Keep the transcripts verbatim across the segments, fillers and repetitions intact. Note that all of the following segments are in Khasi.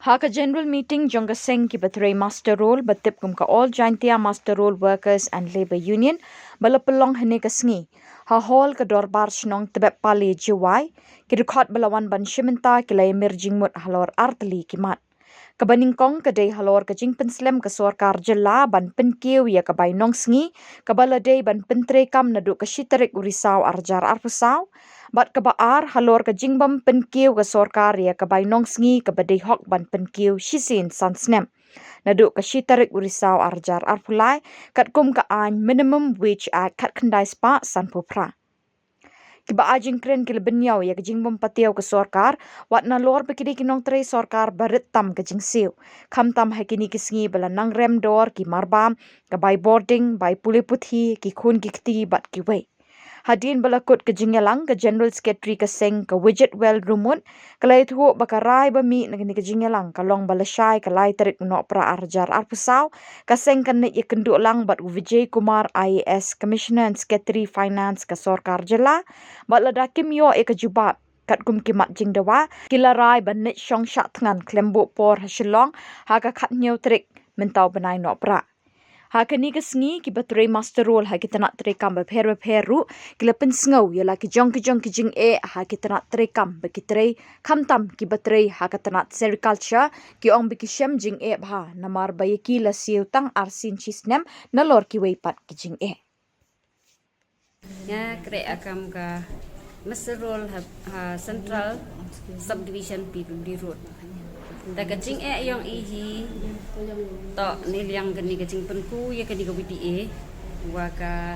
Ha ka general meeting jong ka seng ki ba trei muster roll ba tip kum ka All Jaintia Muster Roll Workers and Labour Union ba la pynlong hynne ka sngi ha hall ka Dorbar Shnong Tbep Pale Jowai, ki dkhot ba la wan ban shim bynta ki la ïamir jingmut halor artylli ki mat. Kaba nyngkong ka dei halor ka jingpynslem ka sorkar jylla ban pynkiew ïa ka bai nongsngi kaba la dei ban pyntreikam naduh ka shi tarik u Risaw arhajar arphew saw, bad kaba ar halor ka jingbym pynkiew ka sorkar ïa ka bai nongsngi kaba dei hok ban pynkiew shisien san snem naduh ka shi tarik u Risaw arhajar arphew lai, katkum ka aiñ Minimum Wage Act khatkhyndai spah sanphew phra. Ki ba ai jingkren ki la bynñiaw ïa ka jingbym patiaw ka sorkar, wat nalor ba ki dei ki nongtrei sorkar ba rit tam ka jingsiew, khamtam ha kine ki sngi ba la nang rem dor ki marbam, ka bai bording, bai pule puthi, ki khun ki kti bad kiwei. Hadien ba la kut ka jingïalang, ka General Secretary ka seng, ka Widgetwell Rymut, ka la ïathuh ba ka rai ba mih na kane ka jingïalang ka long ba lashai ka lai tarik u Nohprah arhajar arphew saw, ka seng kan leit ïakynduh lang bad u Vijay Kumar, I A S, Commissioner and Secretary Finance ka sorkar jylla, bad lada kim ïoh ïa ka jubab katkum ki mat jingdawa, ki la rai ban leit shong shah thngan khlem buh por ha Shillong ha ka khathynñiew tarik mynta u bnai Nohprah. Ha kane ka sngi ki ba trei muster roll ha ki tnat treikam bapher bapher ruh ki la pynsngew ïa la ki jong ki jong ki jingeh ha ki tnat treikam ba ki trei, khamtam ki ba trei ha ka tnat sericulture, ki ong ba ki shem jingeh bha namar ba ïa ki la siew tang arsien shisnem nalor kiwei pat ki jingeh. Nga khreh ïa ka kam ka muster roll ha, ha Central Subdivision P W D Road. Te ka jingeh jong i hi toh na liang kane ka jingpynku ïa kane ka V D A wa ka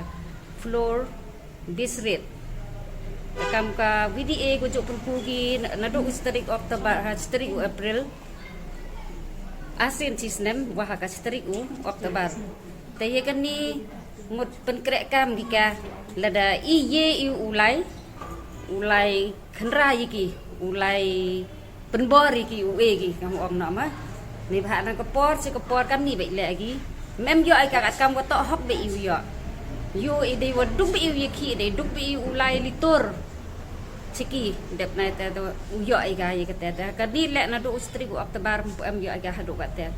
floor base rate. Te kam ka V D A ka ju pynku ki na, naduh u shi tarik October ha shi tarik u April. Arsien shisnem wa ha ka shi tarik u October. Te ïa kane mut pynkhreh kam ki ka lada i ïa i u lai, u lai khynra ïa ki, u lai pynbor ïa ki, u e ki, kam ong noh ma. Ni bha na ka por, shi ka por kam ni ba i leh ki. Mem ïoh i ka kat kam wa toh hok ba i u ïoh. Ïoh i dei wa duk ba i u ïa ki, dei duk ba i u lai litur. Chiki, dep nai te te u ïoh i ka ïa ka te te. Ka ni leh naduh u shi tarik u October, mpu em ïoh i ka haduh ka te.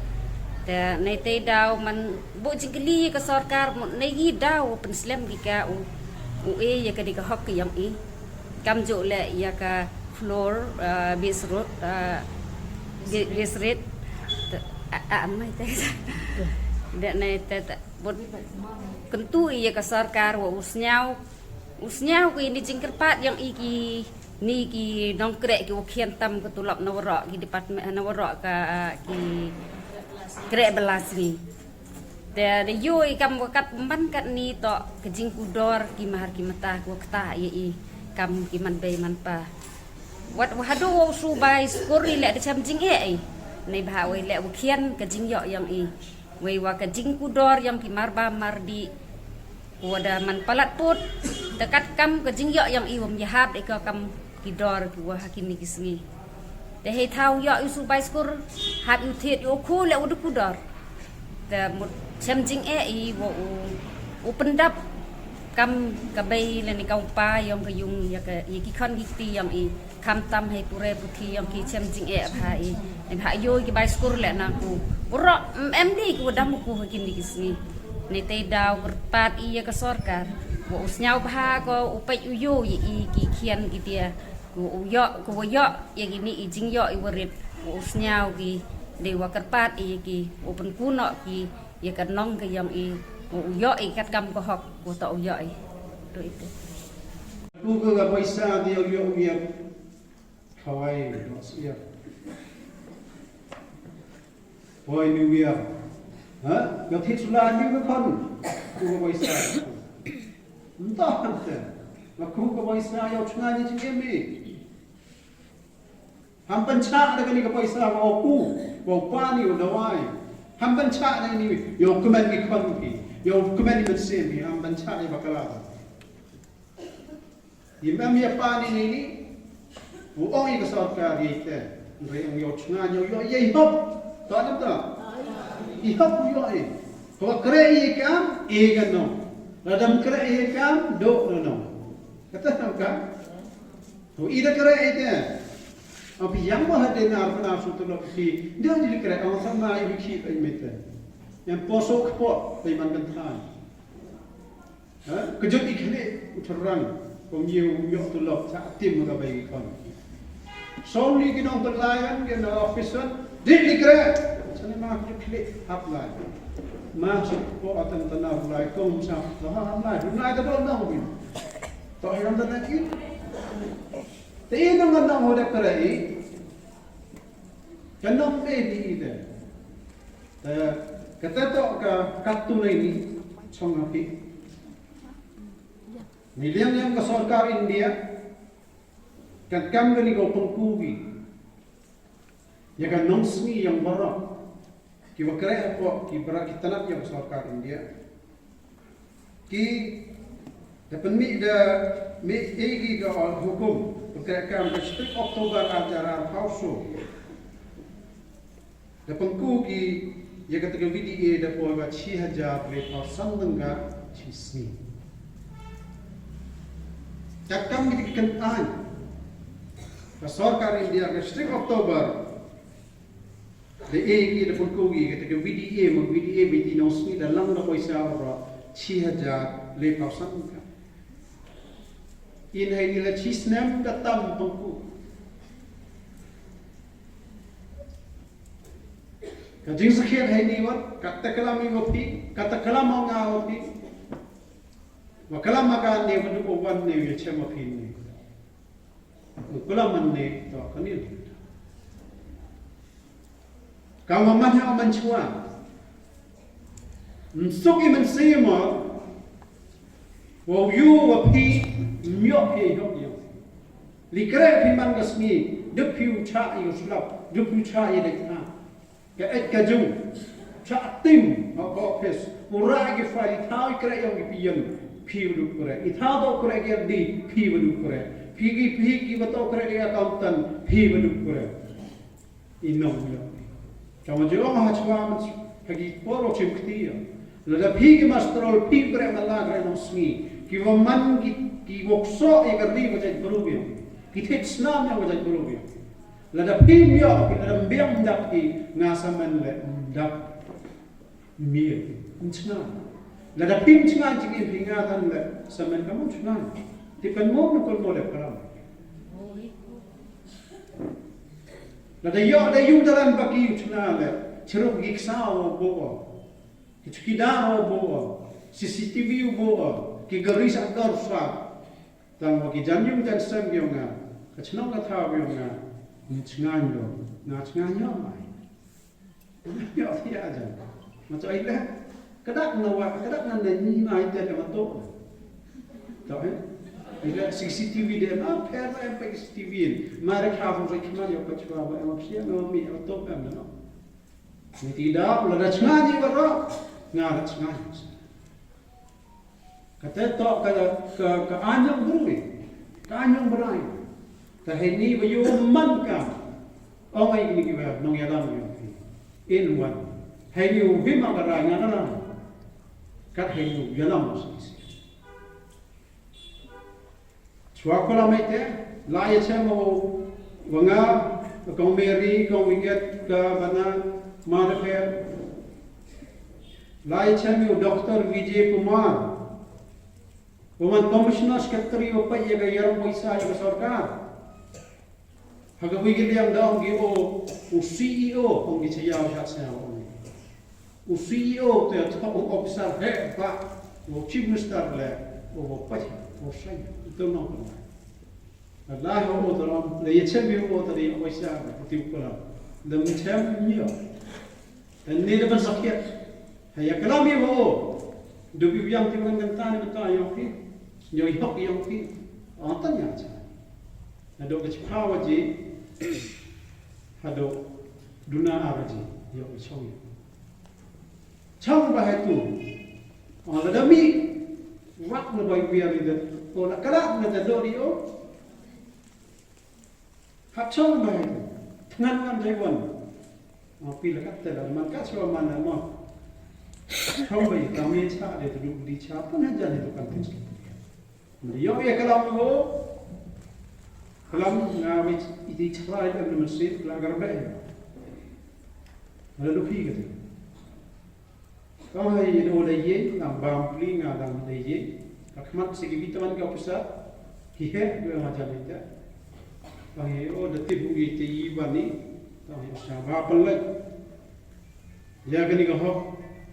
Te nai te daw man buh jingkylli ka sorkar, mut nai ngi daw pynslem ki ka u, u e ïa ka dei ka hok ka jong i. Kam ju leh ïa ka floor, ah, base road, ah, base rate. Te, ah, ah, mai te. Dep nai te te. Mut kyntu ïa ka sorkar wa u sñiaw U sñiaw ki ni jingkyrpad jong i ki ni ki nongkhreh ki wa khian tam ka tulop na waroh ki department na waroh ka, ah, ki khreh bala sngi. Te da ïoh i kam wa kat man kat ni toh ka jingkudor ki mahar ki mata ki wa kata ïa i kam ki man bei man pa. Wat wa haduh wa u subai skur i leh da chem jingeh i. Nei bha wa i leh wa khian ka jingïoh jong i. Wei wa ka jingkudor jong ki marba mardi. Wa da man palat put, te kat kam ka jingïoh jong i wam ïahap ïa ka kam ki dor ki wa ha kini ki sngi. Te hei thaw ïoh i u subai skur, hap i u thied i u khu leh u duk u dor. Te mut chem jingeh i wa u, u pyndap kam ka bei lane ka u pa jong ka yung ïa ka, ïa ki khon ki kti jong i. Kham tam hei pure puthi jong ki chem jingeh bha i. Em ha ïoh ki bai skur leh na ku. Waroh, em, em dei ki wa dam ku ha kini ki sngi. Nei tei daw kyrpad i ïa ka sorkar. Wa u sñiaw bha ko u peit u ïoh ïa i ki khian ki tia. Ko u ïoh, ko wa ïoh ïa kini i jingïoh i wa rit. Wa u sñiaw ki dei wa kyrpad i ïa ki. Wa pynkunoh ki ïa ka nong ka jong i. Wa u ïoh i kat kam ka hok. Wa toh u ïoh i. Tu itu. Ku ka paisa dia u ïoh u ïa. Khawai, no siap. Poi mi wia. Ha? Ka thik sula ni ka khon. Ku ka paisa. Ntah kan te. Ma ku ka paisa ïa u chunga ni chike mi. Ham pancha da kani ka paisa wa ku. Wa pani wa dawai. Ham pancha da ni ïa u kmen mi khon ki. Ïa u kmen mi sen mi. Ham pancha ïa bakala. Ïa mem ïa pa ni ni ni. U ong ïa ka sorkar ïa te. Ngi ong ïa u chna ïa u ïa i hop. Ta nam ta. I hop u ïa i. Ko kre ïa kam i ka no. La dam kre ïa kam do no no. Kata nam ka. Ko i da kre ïa te. Ap yang mo hadien ar pynah shu tulop ki. Dia di kre ang sama i bikhi ai mete. Yang poso kpo ai man kan than. Ha? Kejut i khlieh u thrang. Kum ïa u ïoh tulop sa tim ka bai kon. Song li ki nong pynlaian ki nong officer. Di di kre. Sana ma ki khlieh hap lai. Ma shu po atan tana lai kong sa. Ha hap lai. Lai ta don nong bi. To yang tana i. Te i nong nong ho da kre i. Ka nong be di i de. Te kata to ka katu lai ni chong api. Ni liang liang ka sorkar India. Kan kam ka ni ko pengku ki. Ya ka nong sngi yang barak. Ki ba kre hapoh ki bra ki tnat ïa ka sorkar India. Ki da pynmih da mih ei ki ka hukum ba kre kam ka strik October ar hajar arphew saw. Da pynku ki ïa ka tnat V D A da poi ba shi hajar le phew san tyngka shi sngi. Ka kam ki kan ai ka sorkar India ka strik October. Da ei ki da pynku ki kata ka V D A ma V D A ba ti nong sngi da lang da poisa ba shi hajar le phew san ka. In hai ni la shi snem ka tam pynku. Ka jingsakhiat hai ni wat ka taklam i wa phi ka taklam nga wa phi. Wa kalam ma ka ne wa du wan ne wa chem wa phi ne. Kula man ne to ka ni. Ka ma man ha man chwa. Msuk i man si ma. Wa yu wa phi myo phi hok yu. Li kre phi man ka sngi. Dup phi u cha i u slap. Dup phi u cha i dek ha. Ka et ka jung. Cha tim ha ka office. U ra ki file i thaw i kre yong i pian. Phi u dup kre. I thaw to kre ki di phi u dup kre. Phi ki phi ki ba to kre ki accountant phi u dup kre. I nong u yong. Ka ma jong ha chwa man ha ki por o chim kti ya. Lada phi ki master ol phi kre ma la kre nong sngi. Ki wa man ki ki wok so i ka ri wa jait bru yong. Ki thit snam yong wa jait bru yong. Lada phim ïoh, lada mbiang mdap hi, nga sa men le mdap mil, mchnga. Lada phim chnga jingim hi nga than le sa men ka mchnga. Ti pynmong na pynmong le param. Lada ïoh da ïu dalan ba ki chnga le, cheruk ki ksaw bo. Ki chukidar bo. C C T V bo. Ki gari sa kar sa. Tang wa ki jan yung jan sem yong nga, ka chnong ka thaw yong nga, ni chngan yo, nga chngan yo mai. Yo ya jan. Ma choi le, kadak na wa, kadak na ne ni mai te ma to. To he. Ile C C T V de ma pher na em pe C C T V. Ma re kha fu re kma yo pa chwa ba em psia no mi em to em no. Ni ti da la da chngan ni ba ro. Nga da chngan. Kata to ka ka ka anyong brui. Ka anyong brai. Ka hei ni ba yu man ka. Ong ai ni ki ba nong yalam yu. In wan. Hei ni u bima ka rai nga na. Kat hei ni u yalam. Chwa kula mai te, la ya chem o wa nga, kong Mary, kong Winget, ka bana, ma da pher. La ya chem o Doctor Vijay Kumar. Wa man Commissioner Secretary wa pa ya ga yaram wa isa ya ga sorkar. Ha ka wi ki liang da ong ki o, u C E O, ong ki cha yaw sha sha ong. U C E O te ta u officer he ba, u Chief Minister le, u pa, u sai, u te nong ko. La ho o te ram, le ye chem ye o te ye o sha, u ti u ko la. Le mi chem ni yo. Te ni le ban sakhiat. Ha ya kalam ye o. Du bi u yang ti ban kan ta ni ta yong ki. Yo yok yong ki. Atan ya cha. Haduh ka chiphaw ji, haduh duna ar ji, ïoh ka chong. Chong ba hai tu. Ong la da mi, wak na bai biar ida, ko la kala na da do di o. Ha chong ba hai tu. Tngan ngan dai wan. Ong pi la kat te la man ka chwa man na mo. Chong ba i kam ye cha de tu di cha pun hajan itu kan tu. Ïoh ïa ka lam ngo. Klam nga wei iti chrai em na mynsiem klam garbe. Nga la dupi kata. Kong hai ino la ye nga bam pli nga dang la ye. Ka khmat se ki vitamin ka pisa. Hi he dua nga jan ita. Kong hai o da tibu ye te i bani. Kong hai sa ba pelai. Ya kani ka hok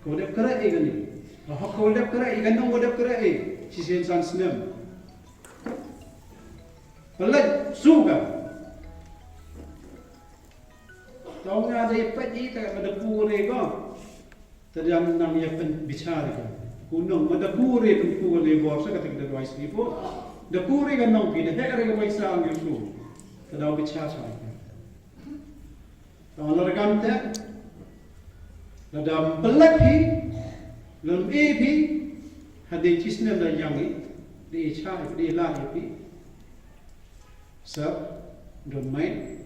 ko dep kare e kani. Ka hok ko dep kare e, ka nong ko dep kare e. Shisien san snem. Pelai suka. Tong nga dei pagi ta ma da pure ko. Ta jan nang ya pen bichar ko. Ku nong ma da pure pen pure bor sa ka ta da wai sri po. Da pure ka nong ki da he ka re ka wai sa ang yu su. Ta da bichar sa. Tong la rakam te. La dam pelak hi. Lam e phi. Hadei chisnem da yang i. Dei cha dei la e phi. Sir, don mai.